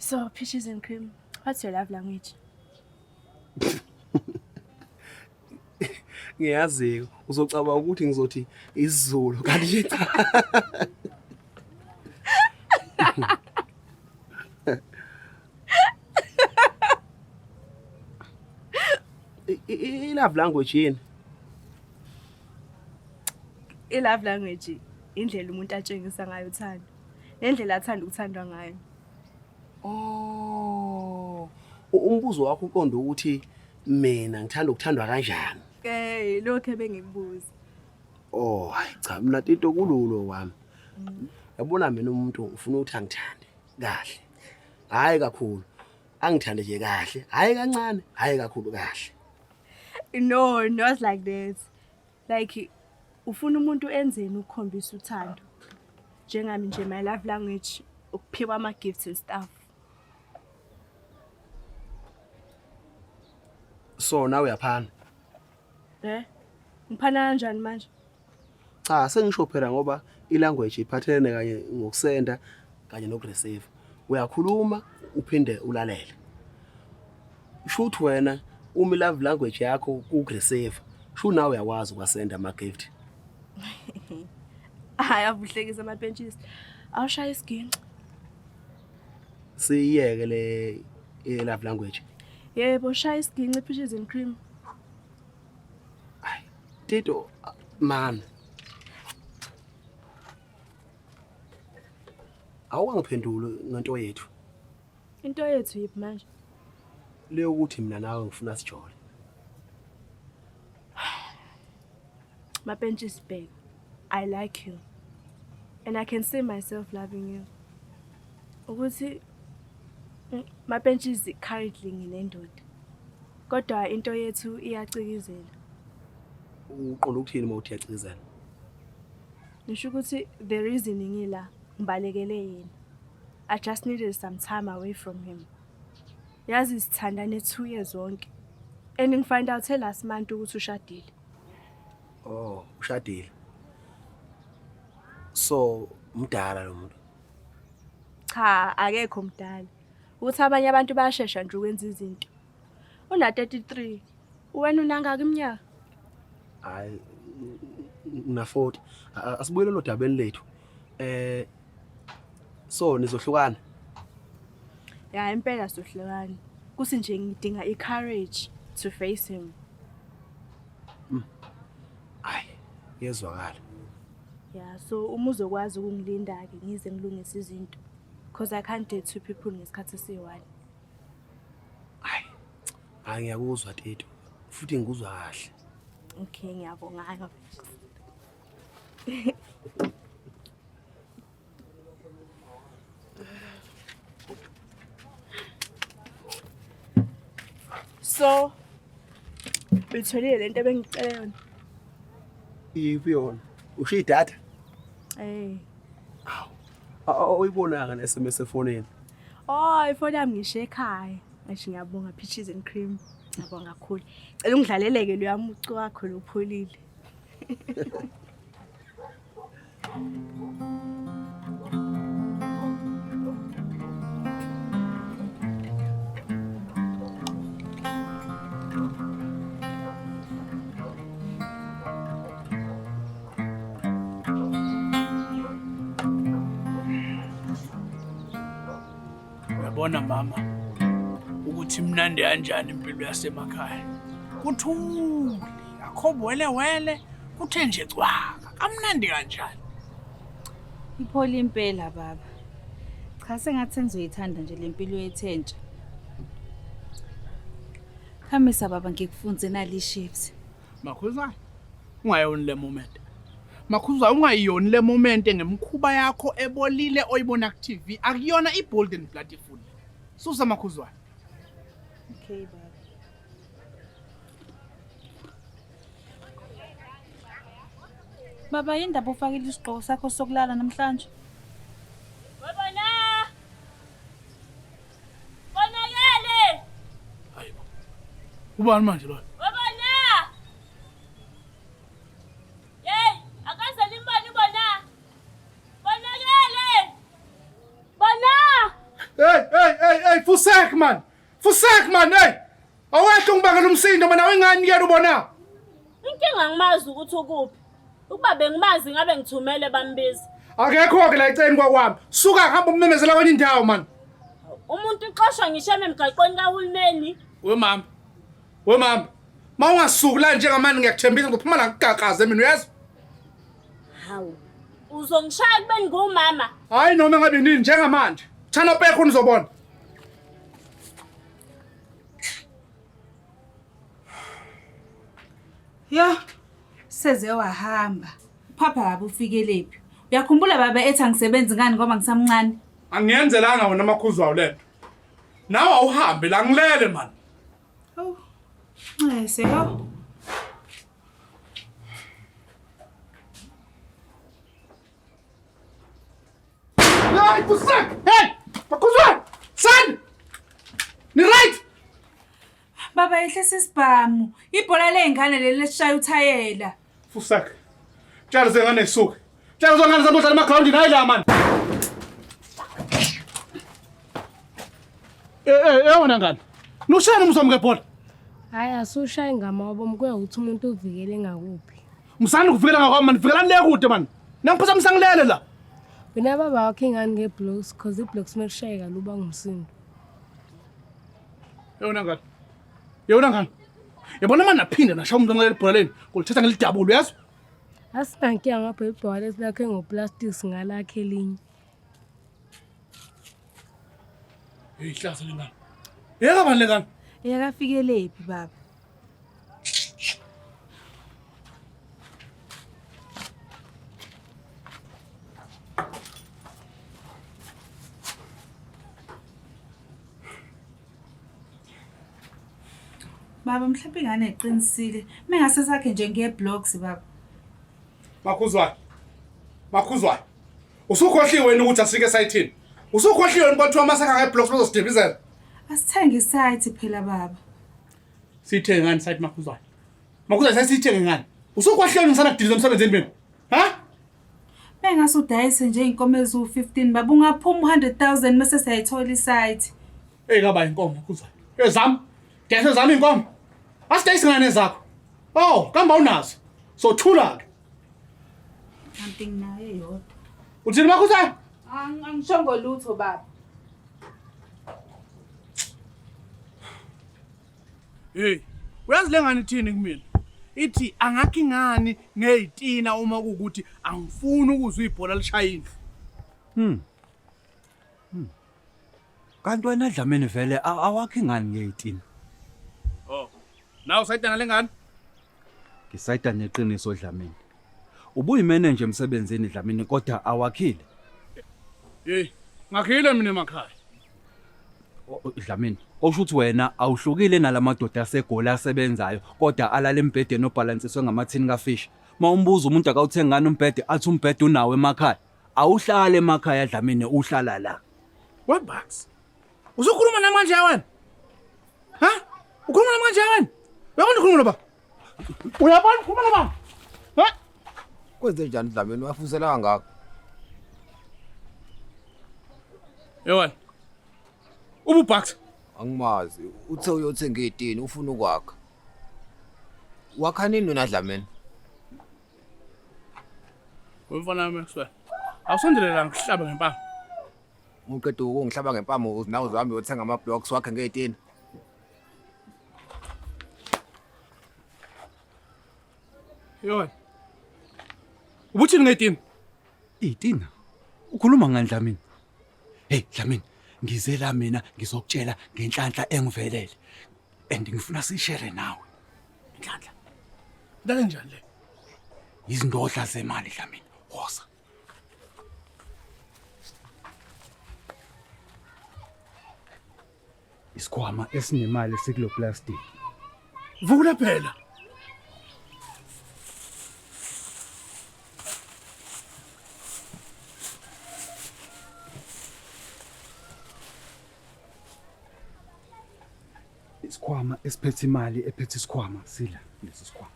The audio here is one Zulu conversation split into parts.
So, peaches and cream, what's your love language? Ngiyazi uzocabanga ukuthi ngizothi isiZulu kanti nje cha. I-love language yini? I-love language indlela umuntu atshengisa ngayo uthando nendlela athanda ukuthandwa ngayo. Oh. Umbuzo wakho uqonde ukuthi mina ngithanda ukuthandwa kanjani? Eh, lokho ebengikubuza. Oh, hayi cha mina Tito kululo wami. Yabona mina umuntu ufuna ukuthi angithande kahle. Hayi kakhulu. Angithande nje kahle. Hayi kancane, hayi kakhulu kahle. No, not like that. Like ufuna umuntu enzeni ukukhombisa uthando. Njengami nje my love language ukuphiwa ama gifts and stuff. So nawe uyaphana. Eh? Ngiphana kanjani manje? Cha sengisho phela ngoba ilanguage iphathelene kanye ngokusenda kanye nokureceive. Uyakhuluma uphinde ulalele. Shuthi wena uma love language yakho kukureceive, shu nawe uyakwazi ukwasenda ama gift. Hayi avuhlekisa amapentshisi. Awushaya isiginci. Siyeke le love language. Yebo, shaya isiginci peaches and cream. Tito man. Awukangiphenduli ngento yethu. Into yethu yiphi manje? Leyo ukuthi mina nawe ngifuna sijole. Mapentshisi babe, I like you. And I can see myself loving you. Ukuthi Mapentshisi currently nginendoda. Kodwa into yethu iyacikizela. Uqonda ukuthini uma uthi iyacikizela? Ngisho ukuthi the reason ngila ngibalekele yena. I just needed some time away from him. Yazi sithandane 2 years wonke. And ngifind out last month ukuthi ushadile. Oh, ushadile. So, mdala lo muntu. Cha, akekho mdala. Ukuthi abanye abantu bayashesha nje ukwenza izinto. Una 33. Wena unangaki iminyaka? Hayi, ngina 40. Asibuyele lodabeni lethu. So nizohlukana. Ya impela sohlukana. Kuthi nje ngidinga i-courage to face him. Hayi, yezwakala. Ya, so uma uzokwazi ukungilinda ke ngize ngilungise izinto. Because I can't date two people ngesikhathi esiyi-one. Hayi. Hayi ngiyakuzwa Tito. Futhi ngikuzwa kahle. Okay, ngiyabonga. So, uyitholile lento ebengicele yona? Iphi yona? Ushiya idatha? Eh. Awu. Uyibonanga ne-SMS efonini. Oh, ifoni yami ngishiye ekhaya. Ngisho ngiyabonga peaches and cream. Ngiyabonga kakhulu. Cela ungidlaleleke lo yamucu wakho lo pholile. Uyabona mama ukuthi mnandi kanjani impilo yasemakhaya. Kuthule, akho buwelewele, kuthe nje cwaka. Kamnandi kanjani? Ipholi impela baba. Cha sengathi sengizoyithanda nje le mpilo yethu entsha. Khamisa baba ngikufunze nali shifts. Makhuzane, ungayoni le moment. Makhuzane ungayiyoni le moment ngemkhuba yakho ebolile oyibona ku TV. Akuyona i-bold and beautiful. Susa Makhuzwane. Okay baba. Baba yindaba ufakile isigqoko sakho sokulala namhlanje? Webona! Bonakele! Hayibo. Ubani manje lo? Webona! Hey, akaze limbone bona. Bonakele! Bona! Hey, hey, hey, Fusek man. Fusek man, hey. Awehle ungibangela umsindo mina awingani yena ubona. Inkinga ngimazi ukuthi ukuphi. Ukuba bengimazi ngabe ngithumele bambiza. Akekho ke la eceni kwakwami. Suka hamba ummemezela kwenye indawo man. Umuntu uxoshwa ngisho emgaqweni kahulumeni. We mama. We mama. Ma ungasuki la njengamanje ngiyakuthembisa ngizophuma la ngigagaze mina uyezwa? Hawu. Uzongishaya kube ngumama. Hayi noma ngabe nini njengamanje. Thana pekho nizobona. Yo, seze wahamba. Phapha baba ufikelепhi? Uyakhumbula baba ethi angisebenzi ngani ngoba ngisamncane? Angiyenzelanga wena amakhuzwayo lento. Nawe awuhambe la ngilele man. Hawu. Nxese yo. Hey, Fusek! Hey! Makhuzwayo! Son! Ni right? Baba yehlisa isibhamu. Ibhola ley'ngane leli lesishaya uthayela. Fusek. Tshela zengane zisuke. Tshela zengane zami udlala emagrawundini hayi la man. Eh eh eh wena ngane. Nushayana umzwami ngebhola. Hhayi asushayi ngamabomu kuya ukuthi umuntu uvikele ngakuphi. Musani ukuvikela ngakwami man, vikelani le kude man. Nangiphazamisa ngilele la. Wena baba wakho ingane nge-blocks cause i-blocks uma kushayeka luba ngumsindo. Yona ngane. Yona ngane. Yabona manje naphinde nashaya umuntu onqele ibhola leni, ngolithatha ngilidabule uyezwa? Asinankinga ngapha ibhola lesilakhe ngoplastic singalakha elinye. Hey hlaza lengane. Yeka bani lengane? Eyakafikelепhi baba? Baba mhlawumbe ingane iqinisile. Mengase sakhe nje ngeblocks baba. Makhuzwayo. Makhuzwayo. Usukhohliwe wena ukuthi asike esayithini. Usukhohliwe wena kwathiwa masakha ngeblocks bazosidibizela. Asithenge isite phela baba. Siyithenge ngani site Makhuzwayo? Makhuzwayo sesiyithenge ngani? Usukhohliwe ngisana kudiliza emsebenzini mina. Ha? Mengase udayise nje inkomo eziwu-15 baba ungaphuma u-100,000 mase siyayithola isite. Ey kaba inkomo Makhuzwayo. Ezami. Dayise zami inkomo. Asidayise ngane zakho. Oh, kamba unazo. So thula ke. Kanti nginayo eyodwa. Uthini Makhuzwayo? Angishongo lutho baba. Hey, uyazi lengane ithini kumina? Ithi angakhi ngani ngezitina uma kuwukuthi angifuni ukuzwa ibhola lishaya indlu. Kanti wena Dlamini vele awakhi ngani ngezitina? Oh. Nawe usayidana lengane? Ngisayida neqiniso Dlamini. Ubuyimenenja emsebenzini Dlamini kodwa awakhile. Hey, ngakhile mina emakhaya. Dlamini, okusho ukuthi wena awuhlukile nalamadoda aseGoli asebenzayo kodwa alala embhedeni obhalansiswe ngamathini kafish. Uma umbuza umuntu akawuthengi ngani umbhede athi umbhede unawo emakhaya. Awuhlali emakhaya Dlamini uhlala la. We Bucks. Uzokhuluma nami kanje wena? Ha? Ukhuluma nami kanje wena? Uyabona ukhuluma noba? Uyabona ukhuluma noba? Ha? Kwenze njani Dlamini wafusela kangaka? Yewena. Ubu Bucks. Angimazi. Uthe uyothenga itini ufuna ukwakha. Wakha nini wena Dlamini? Wemfana wami Maxwell. Awusondele la ngihlabe ngempama. Uqeda ukungihlaba ngempama nawe uzohamba uyothenga ama blocks wakhe ngey'tini. Yewena. Ubuthini ngey'tini? Itina. Ukhuluma ngani Dlamini? Hey Dlamini, ngize la mina ngizokutshela ngenhlanhla engivelele. And ngifuna sishere nawe. Inhlanhla. Into njani le? Izindodla zemali Dlamini. Woza. Isikhwama esinemali sikulo plastic. Vula phela. Isikhwama esiphethe imali ephethe isikhwama sila lesi sikhwama.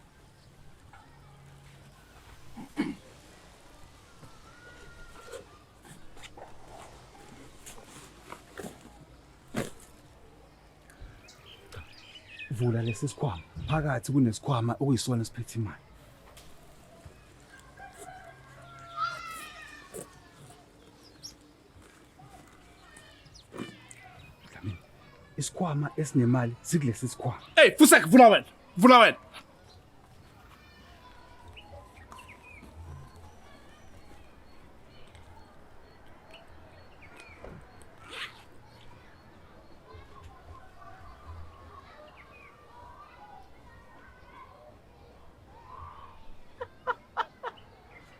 Vula lesi sikhwama. Phakathi kunesikhwama okuyisona esiphethe imali. Dlamini, isikhwama esinemali sikulesi sikhwama. Hey, fusek vula wena. Vula wena.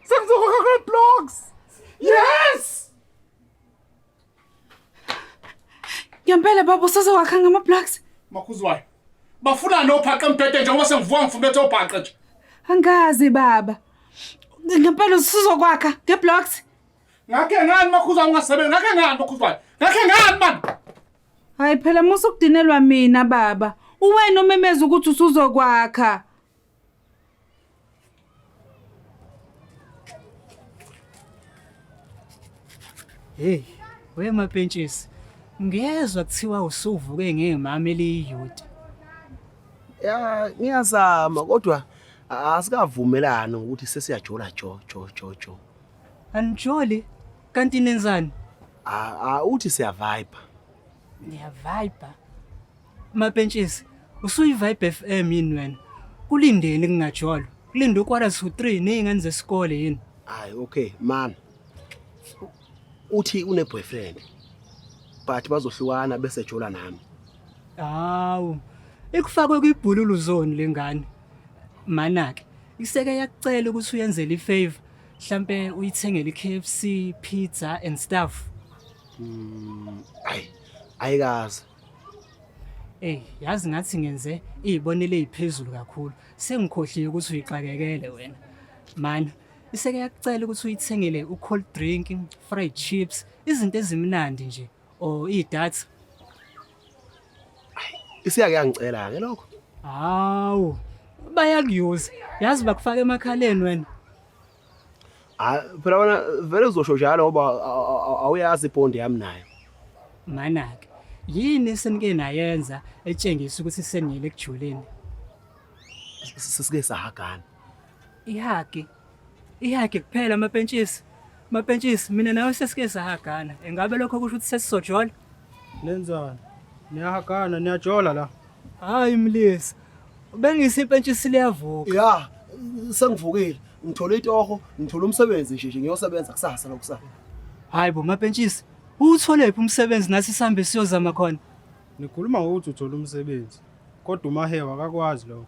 Sengizokhokha kwe-blocks. Yes! Ngempela baba usazowakha ngama-blocks? Makhuzwayo. Bafuna nophaqa embhede njengoba sengivuka ngifumbethe obhaqa nje. Angazi baba. Ngempela usuzokwakha nge-blocks? Ngakhe ngani Makhuzwayo ungasebenzi? Ngakhe ngani Makhuzwayo? Ngakhe ngani man? Hayi phela musa ukudinelwa mina baba. Uwena omemeza ukuthi usuzokwakha. Hey, we mapentshisi. Ngiyezwa kuthiwa usuvuke ngemama eliyiyuti. Ya, ngiyazama kodwa asikavumelani ukuthi sesiyajola jo jo jo jo. Anijoli? Kanti nenzani? Ah, uthi siya vibe. Niya vibe. Mapentshisi, usuyi vibe FM yini wena? Kulindeni kungajolwa? Kulinde ukwara to 3 nezingane zesikole yini? Hayi, okay, man. Uthi une boyfriend. But bazohlukana bese jola nami. Hawu. Ikufakwe kwibhululu zone lengane. Manake, iseke yakucela ukuthi uyenzele ifavor, mhlambe uyithengele iKFC, pizza and stuff. Hayi, ayikazi. Ey, yazi ngathi ngenze izibonelo eziphezulu kakhulu. Sengikhohliwe ukuthi uyixakekele wena. Mana, iseke yakucela ukuthi uyithengele ucold drink, fried chips, izinto ezimnandi nje or idatha. Isiyake yangicela ke lokho. Hawu, bayakuyuza. Yazi bakufaka emakhaleni wena. Hayi phela wena vele uzosho njalo ngoba awuyazi ibhondi yami nayo. Manake, yini esenike nayenza etshengisa ukuthi seniyele ekujuleni? Sesike sahagana. Ihagi. Ihagi kuphela amapentshisi. Mapentshisi, mina nawe sesike sahagana. Engabe lokho kusho ukuthi sesizojola? Nenzani? Niyahagana, niyajola la. Hayi mlisa. Bengise impentshisi liyavuka. Ya, sengivukile. Ngithole itoho, ngithole umsebenzi nje nje ngiyosebenza kusasa lokusasa. Hayi bo mapentshisi, uwutholephi umsebenzi nathi sihambe siyozama khona? Nikhuluma ngokuthi uthola umsebenzi. Kodwa uMahewu akakwazi lokho.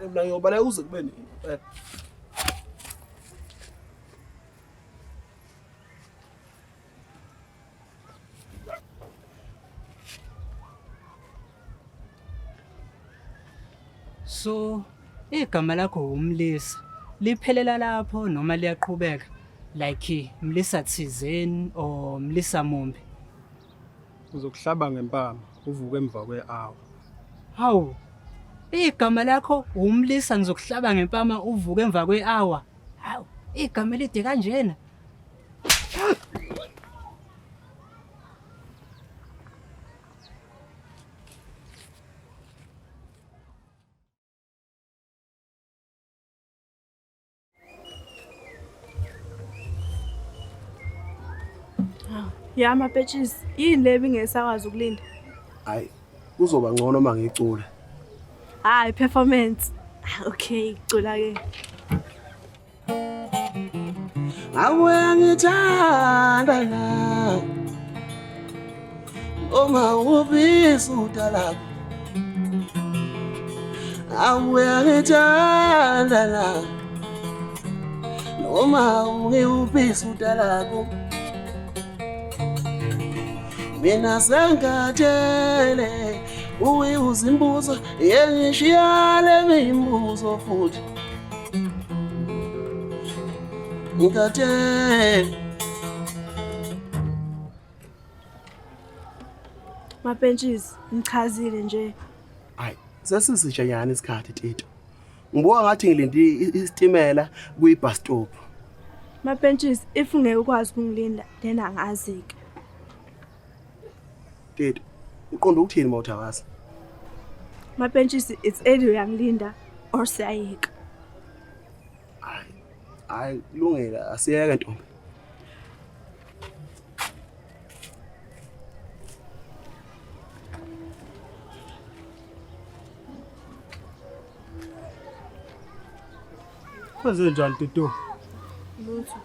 Mina ngiyobaleka uze kube nini? So, igama lakho umlisa liphelela lapho noma liyaqhubeka like mlisa thizeni or mlisa mumbi? Uzokuhlaba ngempama uvuke emva kwe-hour. Hawu, igama lakho umlisa ngizokuhlaba ngempama uvuke emva kwe-hour. Hawu, igama elide kanjena. Ya mapetshisi, yini le ebingesakwazi ukulinda? Hayi, kuzoba ngcono uma ngicula. Hayi performance. Ah, okay, cula ke. Awe ngithanda la. Uma ubisa udalako. Awe ngithanda la. Noma ungiwubisa udalako. Mina sengathele uyibuza imibuzo yengishiyale imibuzo futhi. Ngikhathele. Mapentshisi, ngichazile nje. Hayi, sesisitshanyana isikhathi Tito. Ngibuka ngathi ngilinde isitimela kwi-bus stop. Mapentshisi, if ungeke ukwazi ukungilinda, then angazi-ke. Tito, uqonda ukuthini mawuthakaza? Mapentshisi it's either uyangilinda or siyayeka. Hayi kulungile asiyeke ntombi. Kwenze njani Dudu? Lutho.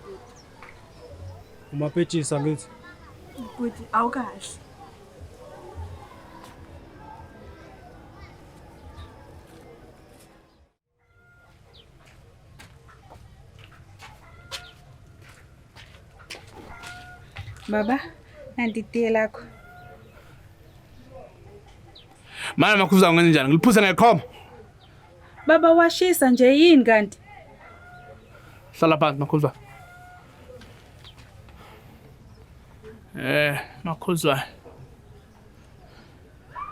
Umapetshisa ngithi. Bhuti awukahle. Baba, nanti itiye lakho. Manje makhuza ngenze njani? Ngiliphuze ngekhoma. Baba washisa nje yini kanti? Hlala phansi makhuzwa. Makhuzwa.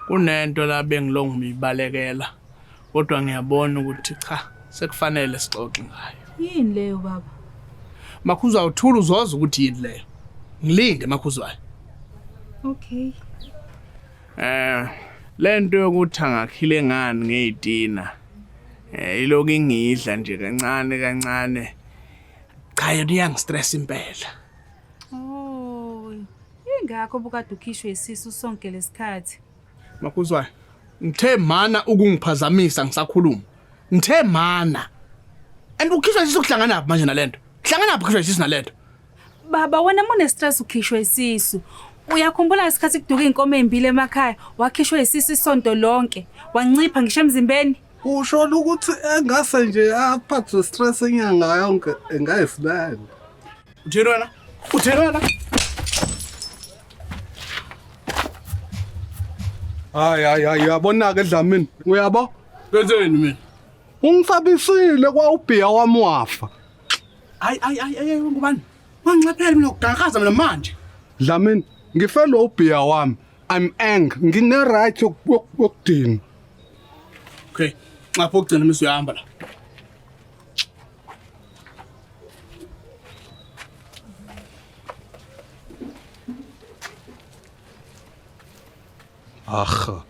Kunento la bengilonga ngiyibalekela. Kodwa ngiyabona ukuthi cha, sekufanele sixoxe ngayo. Yini leyo baba? Makhuzwa uthula uzoza ukuthi yini leyo. Ngilinde makhuzwayo. Okay. Lento yokuthi angakhile ngani ngezitina. Iloku ingidla nje kancane kancane. Cha yona iyangistress impela. Oh, ingakho bukade ukhishwe isisu sonke lesikhathi. Makhuzwayo, ngithe mana ukungiphazamisa ngisakhuluma. Ngithe mana. And ukhishwa isisu kuhlangana phi manje nalento? Kuhlangana phi ukhishwa isisu nalento? Baba wena mune stress ukhishwe isisu. Uyakhumbula ngesikhathi kuduka inkomo ezimbili emakhaya, wakhishwe isisu isonto lonke, wancipha ngisho emzimbeni. Usho ukuthi engase nje aphathwe stress inyanga yonke engayisilele. Utheni wena? Utheni wena? Hayi hayi hayi uyabona ke Dlamini, uyabo? Kwenzeni mina? Ungisabisile kwa ubhiya wami wafa. Hayi hayi hayi ngubani? Wangicaphela mina ukugangaza mina manje. Dlamini, ngifelwe ubhiya wami. I'm angry. Ngine right yokudina. Okay, nxapho ukugcina mase uyahamba la. Aha.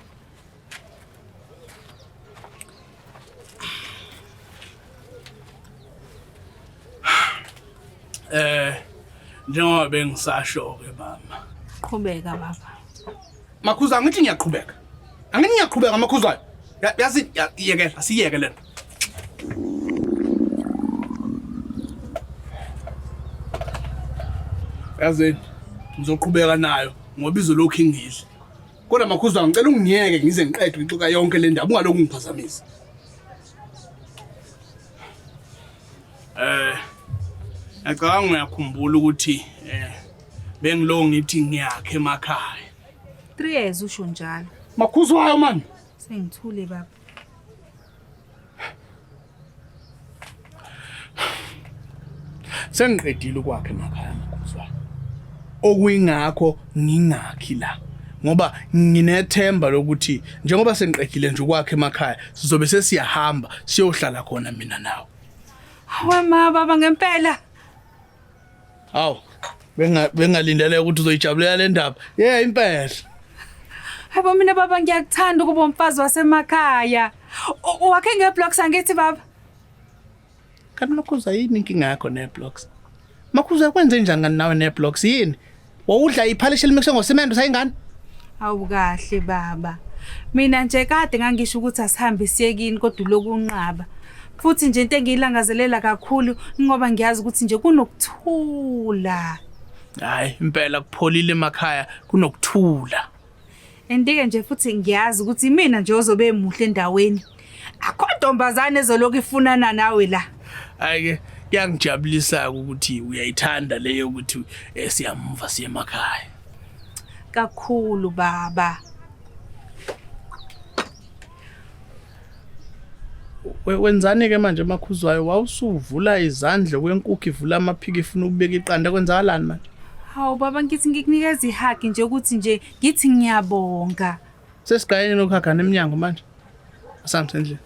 Njengoba bengisasho ke mama. Qhubeka baba. Makhuza ngithi ngiyaqhubeka. Angithi ngiyaqhubeka Makhuzwayo. Yazi yekela, asiyeke lento. Yazi ngizoqhubeka nayo ngoba izolokhu ingidla. Kodwa Makhuzwayo ngicela ungiyeke ngize ngiqede ukuxoxa yonke le ndaba ungalokhu ungiphazamisa. Ngiyacabanga uyakhumbula ukuthi bengilo ngithi ngiyakhe emakhaya. 3 years usho njalo. Makhuzwayo man. Sengithule baba. Sengiqedile ukwakhe emakhaya Makhuzwayo. Okuyingakho ngingakhi la. Ngoba nginethemba lokuthi njengoba sengiqedile nje ukwakhe emakhaya sizobe sesiyahamba siyohlala khona mina nawe. Hawe ma baba ngempela. Hawu, bengalindele ukuthi uzoyijabulela le ndaba. Yeah impela. Hayibo mina baba ngiyakuthanda ukuba umfazi wasemakhaya. Wakhe ngeblocks angithi baba? Kanti Makhuza yini inkinga yakho neblocks? Makhuza kwenze njani kanti nawe neblocks yini? Wawudla iphalishi elimixwe ngosimende usayingane? Awu kahle baba. Mina nje kade ngangisho ukuthi asihambe siye kini kodwa ulokunqaba. Futhi nje into engiyilangazelela kakhulu ngoba ngiyazi ukuthi nje kunokuthula. Hayi impela kupholile emakhaya kunokuthula. Andike nje futhi ngiyazi ukuthi mina nje ozobe emuhle endaweni. Akho ntombazane ezolokhu ifunana nawe la. Hayi ke kuyangijabulisa ukuthi uyayithanda leyo ukuthi siyamuva siye emakhaya. Kakhulu baba. Wenzani ke manje Makhuzwayo? Wawusuvula izandla kwenkukhu ivula amaphiko ifuna ukubeka iqanda, kwenzakalani manje? Hawu baba ngithi ngikunikeza ihug nje ukuthi nje ngithi ngiyabonga. Sesiqaleni nokuhagana eminyango manje. Asambe endlini.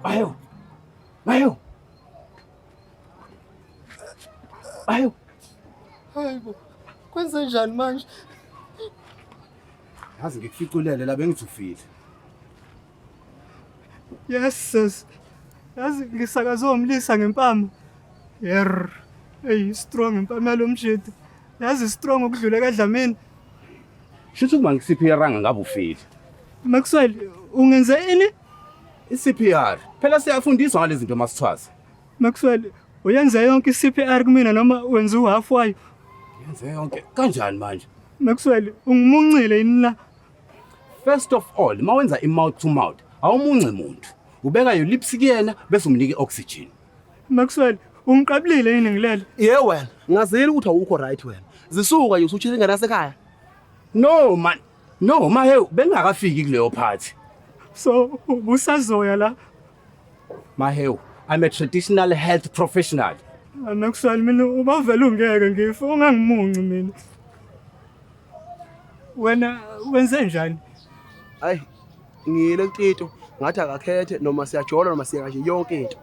Mahewu. Mahewu. Mahewu. Hayibo. Kwenze njani manje? Yazi ngikuficulele la bengithi ufile. Yes sis. Yazi ngisakazwe umlisa ngempama. Yer. Hey strong impama yalomjita. Yazi strong ukudlula kaDlamini. Shuthi uma ngi-CPR ngabe ufile. Maxwell ungenze ini? I-CPR. Phela siyafundiswa ngalezi zinto masithwasa. Maxwell uyenze yonke i-CPR kumina noma wenze uhalf wayo? Yenze yonke. Kanjani manje? Maxwell ungimuncile yini la? First of all, mawenza i-mouth to mouth, awumunci muntu. Ubeka your lips kuyena bese umnika i-oxygen. Maxwell ungiqabulile yini ngilele? Ye wena, ngazile ukuthi awukho right wena. Zisuka nje usutshela ingane yasekhaya. No man. No, Mahewu bengakafiki kuleyo part. So ubusazoya la? Mahewu, I'm a traditional health professional. Maxwell mina ubavela ungeke ngife ungangimunci mina. Wena wenze njani? Hayi, ngiyile kuTito ngathi akakhethe noma siyajola noma siya kanje yonke into.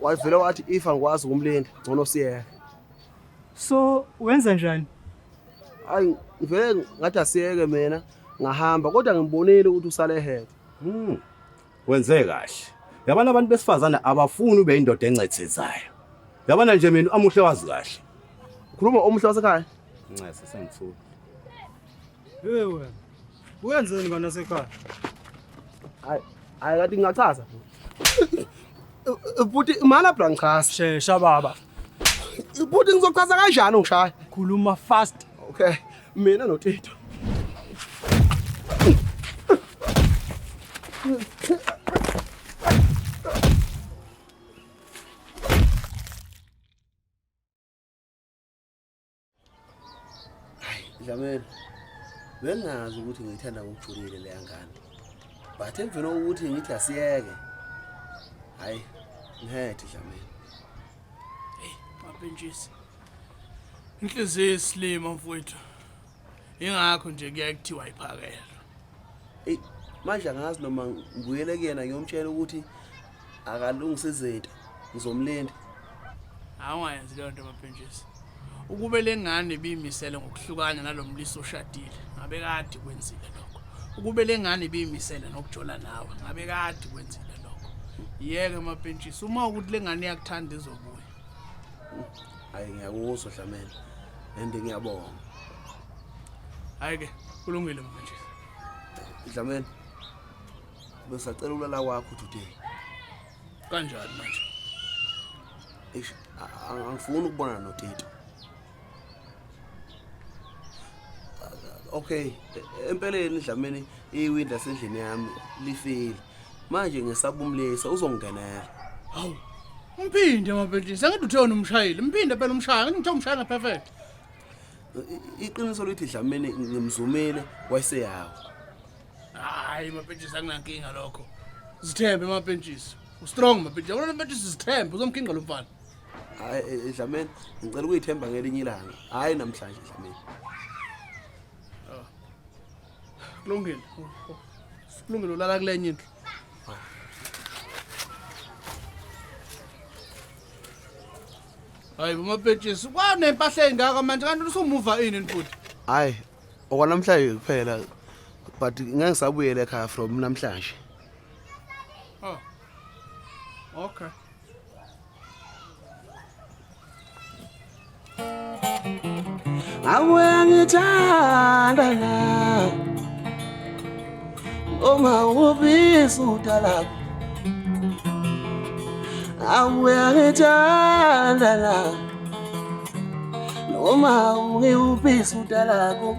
Wavele wathi if angikwazi ukumlinda ngcono siyeke. So wenza njani? Hayi, ngivele ngathi asiyeke mina ngahamba kodwa ngibonile ukuthi usale head. Wenze kahle. Yabona abantu besifazane abafuni ube indoda encethezayo. Yabona nje mina amuhle wazi kahle. Ukhuluma omuhle wasekhaya? Ncese sengithule. Hey wena. Uyenzeni ngane yasekhaya? Hayi, hayi kanti ngingachaza. Bhuti mana bra ngichaza. Shesha baba. Bhuti ngizochaza kanjani ungishaya? Khuluma fast. Okay, mina noTito. Dlamini, bengazi ukuthi ngiyithanda ngokujulile leya ngane. But emveni kokuthi ngithi asiyeke. Hayi, ngihethe Dlamini. Mapentshisi. Inhliziyo isilima mfowethu. Ingakho nje kuyaye kuthiwa ayiphakelwa. Ey, manje angazi noma ngibuyele kuyena ngiyomtshela ukuthi akalungise izinto. Ngizomlinda. Awungayenzi leyo nto Mapentshisi. Ukube le ngane ibiyimisele ngokuhlukana nalo mlisa oshadile, ngabe kade kwenzile lokho. Ukube le ngane ibiyimisele nokujola nawe, ngabe kade kwenzile lokho. Yeke Mapentshisi, uma ukuthi le ngane iyakuthanda izobuya. Hayi ngiyakuzwa Dlamini. And ngiyabonga. Hayi ke, kulungile Mapentshisi. Dlamini. Besacela ulala kwakho today. Kanjani manje? Eish, angifuni ukubonana noTito. Okay, empeleni Dlamini iwindi lasendlini yami lifile. Manje ngisaba umlisa uzongingenela. Hawu. Umphinde Mapentshisi, angithi uthe wena umshayile. Umphinde phela umshaya, angithi uthe umshaya nga-perfect. Iqiniso lithi Dlamini ngimzumile wayeseyawa. Hayi Mapentshisi akunankinga lokho. Zithembe Mapentshisi. Ustrong Mapentshisi. Yabona Mapentshisi zithembe uzomkhinqa lo mfana. Hayi Dlamini, ngicela ukuyithemba ngelinye ilanga. Hayi namhlanje Dlamini. Kulungile. Kulungile ulala kulenye indlu. Hayi Mapentshisi, kwanempahla engaka manje kanti usumuva ini futhi? Hayi, okwanamhlanje kuphela but ngeke ngisabuyela ekhaya from namhlanje. Oh. Okay. Awe ngithanda na Uma ubisa udalako Awe ngithanda na Noma ungiwubisa udalako.